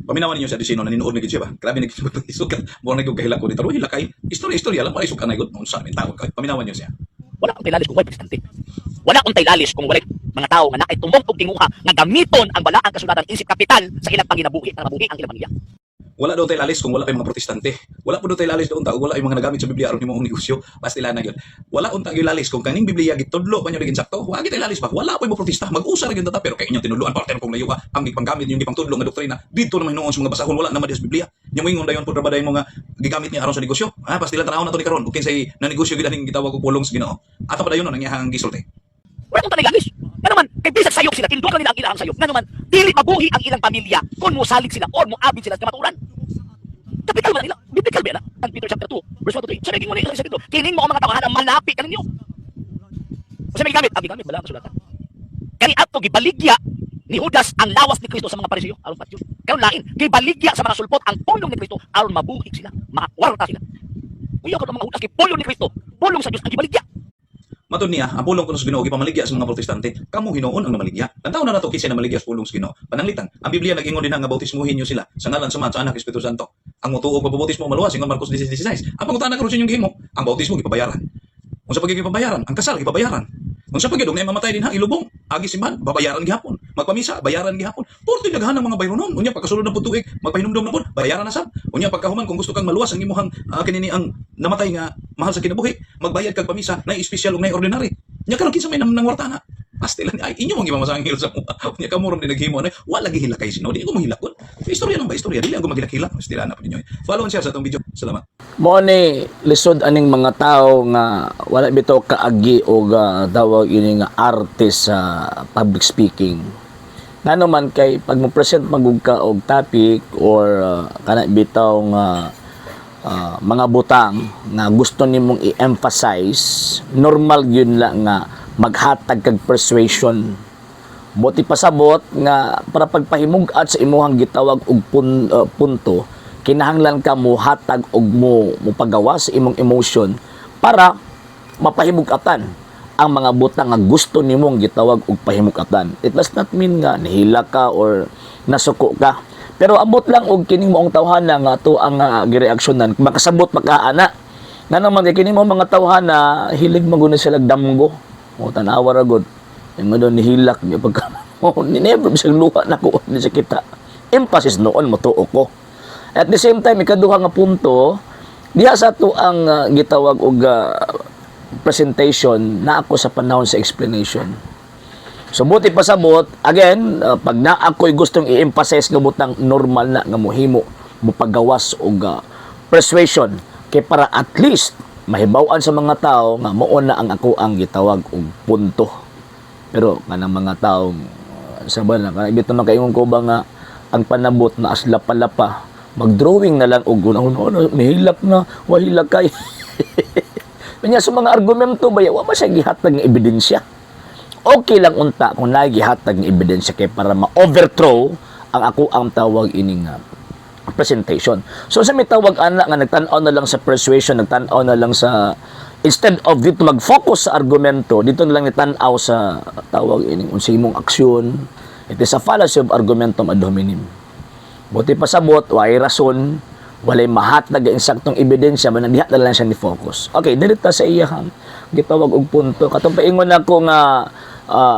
Paminawan ninyo sa Adisino, naninuod na gid siya ba? Grabe na gid siya pagisukat. Mura na gyud kahilak ko dito. Hilak kay istorya istorya lang wala suka na gud unsa man tawag kay. Paminawan niyo siya. Wala akong lalis kung walay Protestante. Wala akong lalis kung walay mga tao nga naay tumong og tinguha nga gamiton ang balaang kasulatan isip kapital sa ilang panginabuhi para mabuhi ang ilang pamilya. Wala daw tay lalis kung wala kay mga Protestante. Wala po daw tay lalis doon ta wala ay mga nagamit sa Biblia aron nimo ang negosyo. Pastila na gyud. Wala unta gyud lalis kung kaning Biblia gitudlo pa nyo naging sakto. Wa gyud tay lalis ba? Wala po mo protesta. Mag-usa ra gyud ta pero kay inyong tinudloan parte kung layo ka ang gipanggamit inyong gipangtudlo nga doktrina dito naman hinuon sa mga basahon, wala naman diha sa Biblia. Nya moingon dayon pud ra ba dayon mo nga gigamit niya aron sa negosyo? Ah, pastila tan-awon nato ni karon ug kinsay na negosyo gyud aning gitawag og pulong sa Ginoo. Ato pa dayon ang iyang gisulti. Wala akong lalis. Nga naman, kay bisag sayop sila, tindugan nila ang ilang sayop. Nga naman, dili mabuhi ang ilang pamilya kung mosalig sila or moabid sila sa kamaturan. Kapital man nila. Biblical ba na? Ang Peter chapter 2, verse 1 to 3. Sabi mo ni sa Pedro, kining mo ang mga tawahan ang malapit kaninyo. Kasi may gigamit, ang gigamit balaang kasulatan. Kani adto gibaligya ni Judas ang lawas ni Kristo sa mga Pariseo aron patyon. Karon lain, gibaligya sa mga sulpot ang pulong ni Kristo aron mabuhi sila, makakwarta sila. Uyaw ka mga Judas kay pulong ni Kristo, pulong sa Dios ang gibaligya. Matod niya, ang pulong kuno sa Ginoo gipamaligya sa mga Protestante, kamo hinuon ang namaligya. Tan-aw na nato kinsa namaligya sa pulong sa Ginoo. Pananglitan, ang Biblia nag-ingon din nga bautismuhin niyo sila sa ngalan sa Ama, sa Anak, Espiritu Santo. Ang motuo pagpabautismo maluwas ingon Marcos 16:16. Ang pangutana karon sa inyong gihimo, ang bautismo gipabayaran. Unsa pag gipabayaran? Ang kasal gipabayaran. Unsa pag na mamatay din ha ilubong, agi simbahan, babayaran gihapon. Magpamisa, bayaran gihapon. Porte daghan ang mga bayronon. Unya pagkasulod ng tuig, magpahinumdom na pud, bayaran na sab. Unya pagkahuman kung gusto kang maluwas ang imuhang kinini ang namatay nga mahal sa kinabuhi, magbayad kag pamisa na espesyal ug na ordinary. Nya karon kinsa may nangwarta na? Pastilan ay inyo mang gimamasangil sa mga. Unya kamo ram din naghimo na wala gihilak kay sino, di ko mahilakon. Istorya lang ba istorya, dili ako maghilak-hilak. Pastilan na po ninyo. Follow and share sa atong video. Salamat. Mo ni lisod aning mga tao nga wala bitaw kaagi og tawag ini nga arte sa public speaking. Ngano man kay pag mo present magug ka og topic or kana bitaw nga mga butang nga gusto nimong i-emphasize, normal yun lang nga maghatag kag persuasion. Buot pasabot nga para pagpahimug-at sa imuhang gitawag og punto, kinahanglan ka mo hatag og mo mopagawa sa imong emotion para mapahimug-atan ang mga butang nga gusto nimong gitawag og pahimug-atan. It does not mean nga nahila ka or nasuko ka. Pero abot lang og kining moong tawhana nga ato ang gireaksyonan, makasabot makaana. Nga naman kay kini mo mga tawhana hilig man gud sila damgo. O tan-awa ra gud. Yung ano nihilak niya pagka oh, ni never bisag luha na ko ni sa kita. Emphasis noon motuo ko. At the same time, ikaduha nga punto, diha sa ato ang gitawag og presentation na ako sa panahon sa explanation. So buti pasabot, again, pag na ako'y gustong i-emphasize nga butang, normal na nga mohimo mopagawas og persuasion kay para at least mahibaw-an sa mga tao nga mao na ang ako ang gitawag og punto. Pero kanang mga tao sa ba na kanang bitaw makaingon ko ba nga ang panabot na as lapa-lapa, mag-drawing na lang og una ano, nihilak na, wahilak kay. Kanya sa mga argumento ba, wa ba siya gihatag ng ebidensya? Okay lang unta kung nagihatag ng ebidensya kay para ma-overthrow ang ako ang tawag ini nga presentation. So sa may tawag ana nga nagtan-aw na lang sa persuasion, nagtan-aw na lang sa instead of dito mag-focus sa argumento, dito na lang nitan-aw sa tawag ining unsa imong aksyon. It is a fallacy of argumentum ad hominem. Buti pasabot, way rason, walay mahatag nga insaktong ebidensya, man diha na lang siya ni focus. Okay, dirita sa iyahang gitawag og punto. Katong paingon nako nga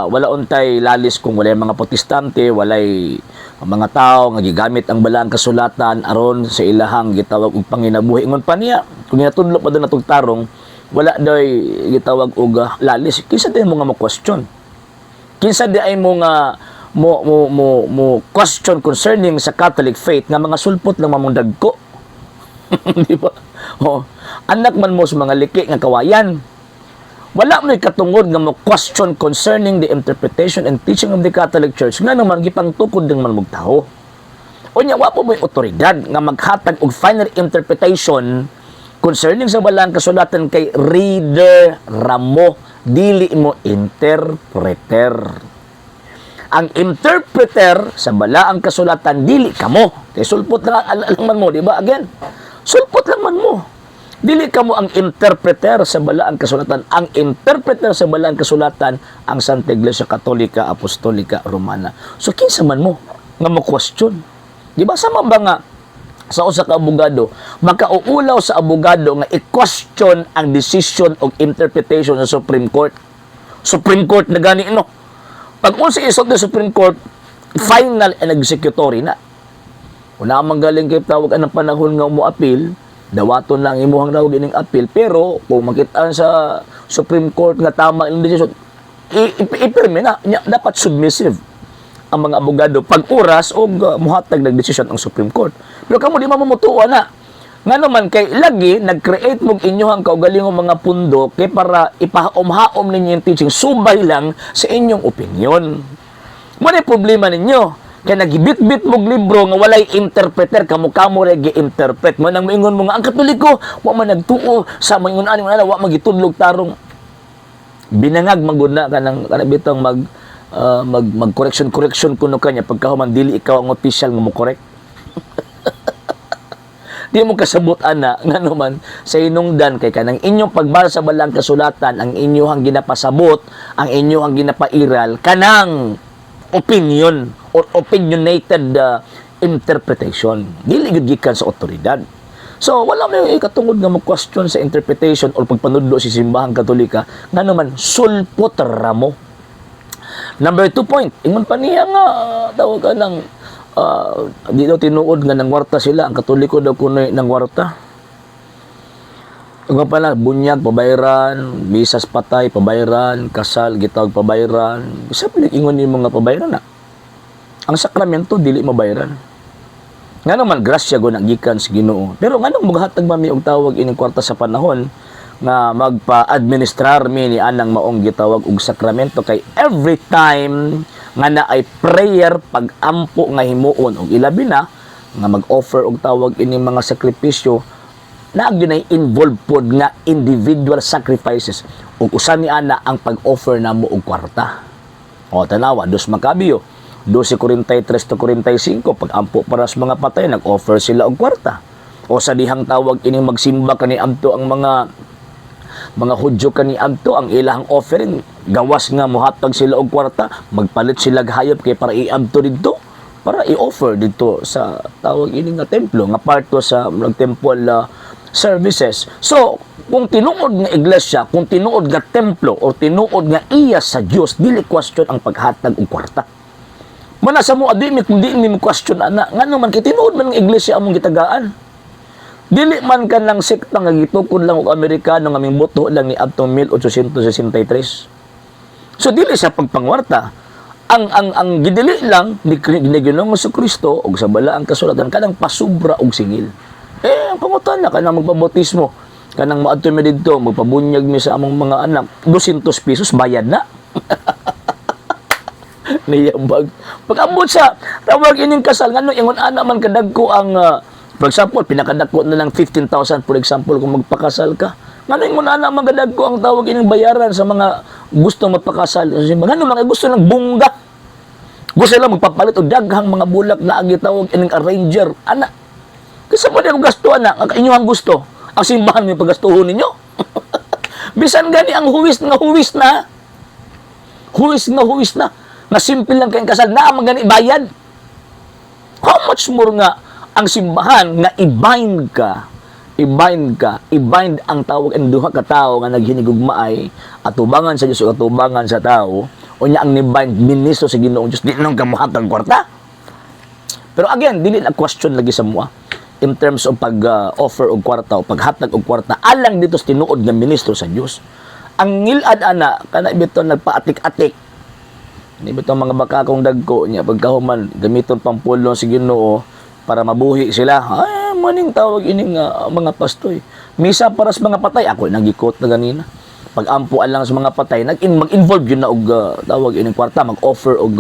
wala untay lalis kung walay mga Protestante, walay mga tao nga gigamit ang balaang kasulatan aron sa ilahang gitawag og panginabuhi. Ingon pa niya, kung ginatudlo pa doon natong tarong, wala doy gitawag og lalis. Kinsa di mo nga mo question? Kinsa di ay mo nga mo mo mo mo question concerning sa Catholic faith nga mga sulpot lang mamong dagko? Di ba? Oh, anak man mo sa mga liki nga kawayan. Wala mo katungod nga mo question concerning the interpretation and teaching of the Catholic Church nga naman gipangtukod ng man mong tao. Unya wa po mo'y otoridad nga maghatag og final interpretation concerning sa balaang kasulatan kay reader ramo, dili mo interpreter. Ang interpreter sa balaang kasulatan dili kamo. Kay sulpot lang, lang man mo, di ba? Again, sulpot lang man mo. Dili kamo ang interpreter sa balaang kasulatan. Ang interpreter sa balaang kasulatan ang Santa Iglesia Katolika Apostolika Romana. So kinsa man mo nga mo question? Di ba sama ba nga sa usa ka abogado, makauulaw sa abogado nga i-question ang decision o interpretation sa Supreme Court? Supreme Court na gani, no? Pag unsa isod ng Supreme Court, final and executory na. Una man galing kay tawag anang panahon nga mo appeal, dawaton lang imuhang tawag ining appeal, pero kung makitaan sa Supreme Court nga tama ang decision, ipirme na. Nya, dapat submissive ang mga abogado pag oras og muhatag ng desisyon ang Supreme Court. Pero kamo di man mo na. Nga naman kay lagi nag-create mog inyong kaugalingong mga pundo kay para ipahaom-haom ninyo yung teaching subay lang sa inyong opinion. Mo na problema ninyo. Kaya nagibit-bit mog libro nga walay interpreter, kamo-kamo ra gi-interpret. Mo nang moingon mo nga ang Katoliko wa man nagtuo sa moingon ani wala, wa magitudlog tarong. Binangag magud na kanang kanang bitong mag ah, mag mag correction correction kuno kanya pagkahuman dili ikaw ang official nga mo correct. Di mo kasabot ana, ngano man sa hinungdan kay kanang inyong pagbasa sa balang kasulatan, ang inyong ginapasabot, ang inyong ginapairal kanang opinion or opinionated interpretation, dili gyud gikan sa otoridad. So wala may ikatungod nga mo question sa interpretation or pagpanudlo si Simbahang Katolika, ngano man sulpot ra mo. Number 2 point, ingon pa niya nga tawag ka ng di daw tinuod nga nangwarta sila, ang Katoliko daw kunoy nangwarta. Nga pala, bunyag, pabayran, misas patay, pabayran, kasal, gitawag pabayran. Isa pa ingon ni mga pabayran na. Ang sakramento, dili mabayran. Nga naman, grasya go gikan sa Ginoo. Pero nganong maghatag ba mi og tawag ining kwarta sa panahon nga magpa-administrar mi ni anang maong gitawag og sakramento, kay every time nga na ay prayer, pag-ampo nga himuon og ilabi na nga mag-offer og tawag ining mga sakripisyo na gyud ay involved pod nga individual sacrifices ug usa ni ana ang pag-offer namo og kwarta? O tanawa, Dos Macabeo 12:43 to 45, pag-ampo para sa mga patay, nag-offer sila og kwarta. O sa dihang tawag ining magsimba kani adto ang mga Hudyo kani adto, ang ilahang offering, gawas nga mohatag sila og kwarta, magpalit sila og hayop kay para iadto didto, para i-offer dito sa tawag ini nga templo nga part to sa mga temple services. So kung tinuod nga iglesia, kung tinuod nga templo o tinuod nga iya sa Dios, dili question ang paghatag og kwarta. Mana sa mo adi mi kung di mi mo question ana, ngano man kay tinuod man ang iglesia among gitagaan. Dili man ka ng sekta nga gitukod lang og Amerikano nga mingbuto lang ni adtong 1863. So dili sa pagpangwarta. Ang gidili lang ni Ginoong Kristo og sa balaang kasulatan kanang pasubra og singil. Eh ang pangutana, kanang magpabautismo, kanang moadto mi didto, magpabunyag mi sa among mga anak, 200 pesos bayad na. Niyabag. Pag-abot sa tawag ining kasal, ngano ingon ana man kadagko ang for example, pinakadako na lang 15,000, for example, kung magpakasal ka. Ngano ingon ana man kadagko ang tawag ining bayaran sa mga gusto magpakasal? Ngano mga gusto ng bongga. Gusto lang magpapalit og daghang mga bulak na agi tawag ining arranger. Ana. Kasi mo din gasto ana, ang inyong gusto. Ang simbahan may pagastuhon ninyo. Bisan gani ang huwis nga huwis na. Huwis nga huwis na. Nga simple lang kayong kasal, naa man gani bayad. How much more nga ang simbahan nga i-bind ka, i-bind ka, i-bind ang tawag ang duha ka tawo nga naghinigugmaay, atubangan sa Dios ug atubangan sa tao, unya ang ni-bind ministro sa Ginoong Dios, di nang kamuhatag kwarta. Pero again, dili na question lagi sa mua in terms of pag-offer og kwarta o paghatag og kwarta alang dito sa tinuod nga ministro sa Dios. Ang ngilad ana kana bitaw nagpaatik-atik ni bitaw mga bakakong dagko niya, pagkahuman gamiton pampulong si Ginoo para mabuhi sila. Ay, maning tawag ining mga pastoy. Misa para sa mga patay, ako nagikot na ganina. Pag-ampo lang sa mga patay, nag mag-involve yun na og tawag ining kwarta, mag-offer og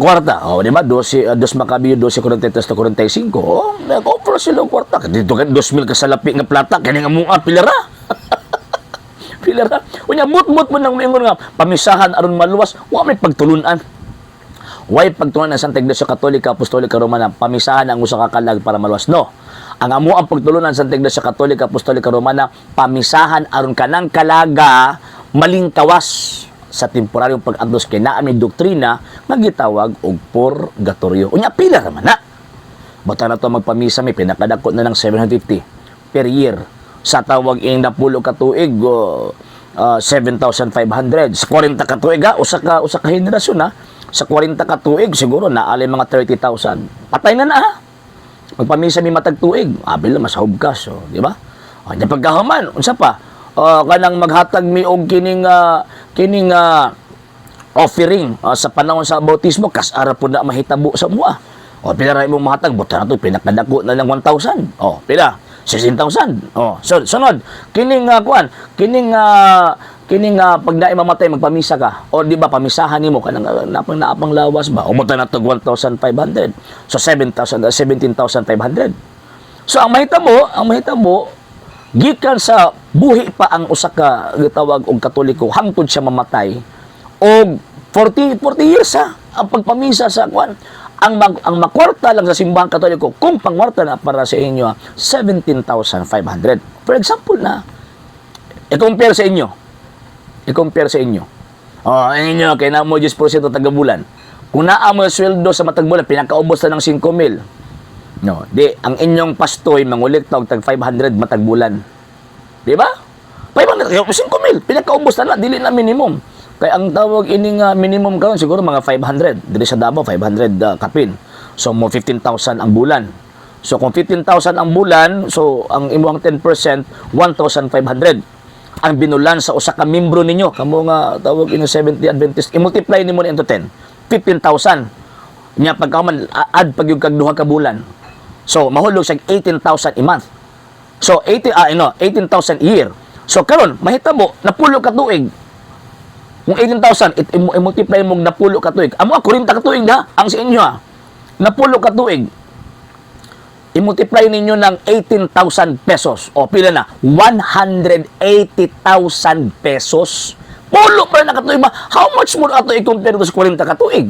kwarta. Oh, di ba? 12 dos Macabeo 12:43 to 45. Oh, nag-offer sila og kwarta. Dito ka 2,000 ka salapi nga plata kani nga mua pilara. Pilara. Unya mut-mut mo nang moingon nga pamisahan aron maluwas, wa may pagtulunan. Way pagtulunan ng Santa Iglesia Katolika Apostolika Romana pamisahan ang usa ka kalag para maluwas. No. Ang amo ang pagtulunan sa Santa Iglesia Katolika Apostolika Romana, pamisahan aron kanang kalaga malingkawas sa temporaryong pag-antos kay naa may doktrina nga gitawag og purgatorio. Unya pila ra man na. Basta na to magpamisa may pinakadako na ng 750 per year. Sa tawag ing napulo ka tuig, oh, 7,500. Sa 40 ka tuig, ha, usa ka henerasyon ha. Sa 40 ka tuig siguro naali mga 30,000. Patay na na ha. Magpamisa mi matag tuig, abil na mas hubkas, so, di ba? O, di pagkahuman, unsa pa? Kanang maghatag mi og kining offering sa panahon sa bautismo, kasara po na mahitabo sa mua. O, pila ra imong mahatag, buta na to, pinakadako na lang 1,000. O, pila? 16,000. O, so, sunod, kining kuan, kining pag naay mamatay magpamisa ka. O di ba pamisahan nimo kanang napang naapang lawas ba? O buta na to 1,500. So 7,000, 17,500. So ang mahitabo gikan sa buhi pa ang usa ka gitawag og Katoliko hangtod siya mamatay og 40 40 years ha ang pagpamisa sa kwan, ang makwarta lang sa Simbahang Katoliko kung pangwarta na para sa inyo ha, 17,500 for example na. I-compare sa inyo, i-compare sa inyo. Oh, ang inyo kay na mo 10% taga bulan. Kung naa mo sweldo sa matag bulan, pinakaubos na ng 5,000, no, di ang inyong pastoy mangolekta og tag 500 matag bulan. Di ba? 500, 5,000, pinakaubos na na, dili na minimum. Kay ang tawag ini nga minimum karon siguro mga 500. Diri sa Davao 500 kapin. So mo 15,000 ang bulan. So kung 15,000 ang bulan, so ang imuhang 10%, 1,500 ang binulan sa usa ka membro ninyo. Kamo nga tawag ini 70 Adventist, i-multiply nimo na into 10. 15,000. Nya pagkahuman add pag yung kag duha ka bulan. So mahulog sa 18,000 a month. So 80 no, 18,000 a year. So karon mahitabo napulo ka tuig. Kung 18,000 i-multiply mo napulo ka tuig. Amo 40 ka tuig na ang sa inyo ha. Napulo ka tuig. I-multiply ninyo ng 18,000 pesos. O pila na? 180,000 pesos. Pulo pa na katuig ba? How much more ato i-compare to sa 40 ka tuig?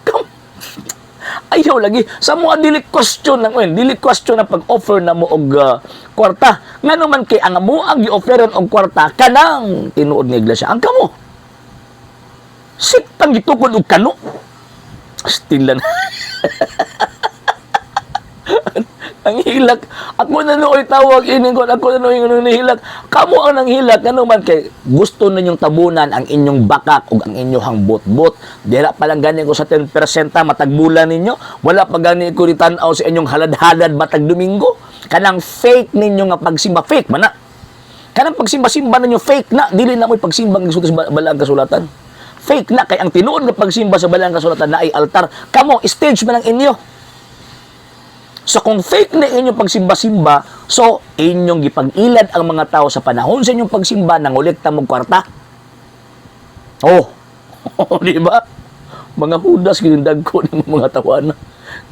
Come. Ayaw lagi sa mga dili question lang yun, dili question na pag-offer na mo og kwarta, ngano man kay ang amo ang gi-offeran og kwarta kanang tinuod nga iglesia. Ang kamo siktang gitukod og kano. Still lang ang hilak. Ako na nooy tawag ini ko, ako na nooy nga nahilak. Kamo ang nanghilak, ngano man kay gusto ninyong tabunan ang inyong bakak ug ang inyong bot-bot. Dira pa lang gani ko sa 10% matag bulan ninyo. Wala pa gani ko tan-aw sa inyong halad-halad matag Domingo. Kanang fake ninyo nga pagsimba, fake man na. Kanang pagsimba-simba ninyo, fake na. Dili na mo'y pagsimba nga gisulti sa Balaang Kasulatan. Fake na kay ang tinuod nga pagsimba sa Balaang Kasulatan na ay altar. Kamo, stage man ang inyo. So kung fake na inyong pagsimba-simba, so inyong gipag-ilad ang mga tao sa panahon sa inyong pagsimba, nangolekta mong kwarta. Oh, di ba? Mga Judas, ginindag ko ng mga tawana.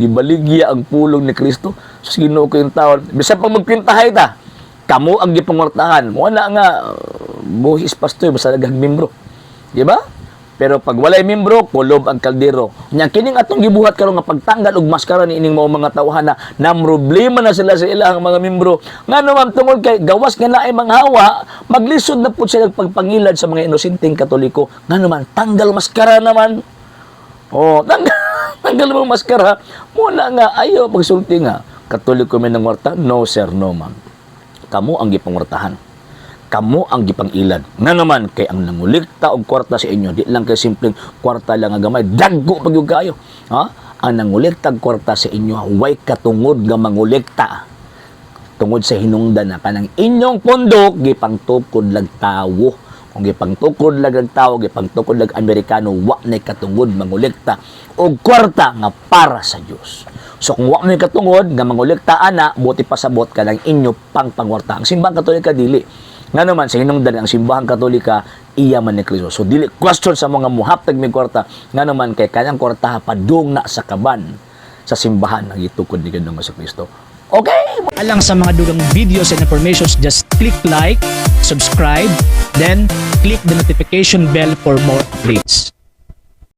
Gibaligya ang pulong ni Kristo. So, Ginoo ko yung taon. Bisan pag magpintahay ta, kamo ang gipangwartahan. Wala nga, buhis pastoy, basta daghang membro. Di ba? Pero pag walay membro, kulob ang kaldero. Nya kining atong gibuhat karon nga pagtanggal og maskara ni ining mao mga tawhan na namroblema na sila sa ilang mga membro. Ngano man, tungod kay gawas nga naay manghawa, maglisod na pud sila pagpangilad sa mga inosenteng Katoliko. Ngano man, tanggal maskara naman. Oh, tanggal, tanggal mo maskara. Muna nga ayo pagsulti nga Katoliko mi nangwarta. No sir, no ma'am. Kamo ang gipangwartahan, kamo ang gipang-ilad. Nga naman, kay ang nangulikta og kwarta sa inyo, di lang kay simpleng kwarta lang nga gamay, daggo pag yung kayo. Ha? Ang nangulikta og kwarta sa inyo, way katungod nga mangulekta. Tungod sa hinungdan na kanang inyong pondok, gipangtukod lang tawo. Kung gipangtukod lang ang tawo, gipangtukod lang Amerikano, wa na'y katungod mangulekta og kwarta nga para sa Dios. So kung wa mo'y katungod nga mangolekta ana, buti pasabot ka lang inyo pang pangwarta. Ang Simbahang Katolika dili. Nga naman sa hinungdan ang Simbahang Katolika iya man ni Kristo. So dili question sa mga muhaptag may kwarta, nga naman kay kanyang kwarta padung na sa kaban sa simbahan ang gitukod ni Ginoong Kristo. Okay. Alang sa mga dugang videos and informations, just click like, subscribe, then click the notification bell for more updates.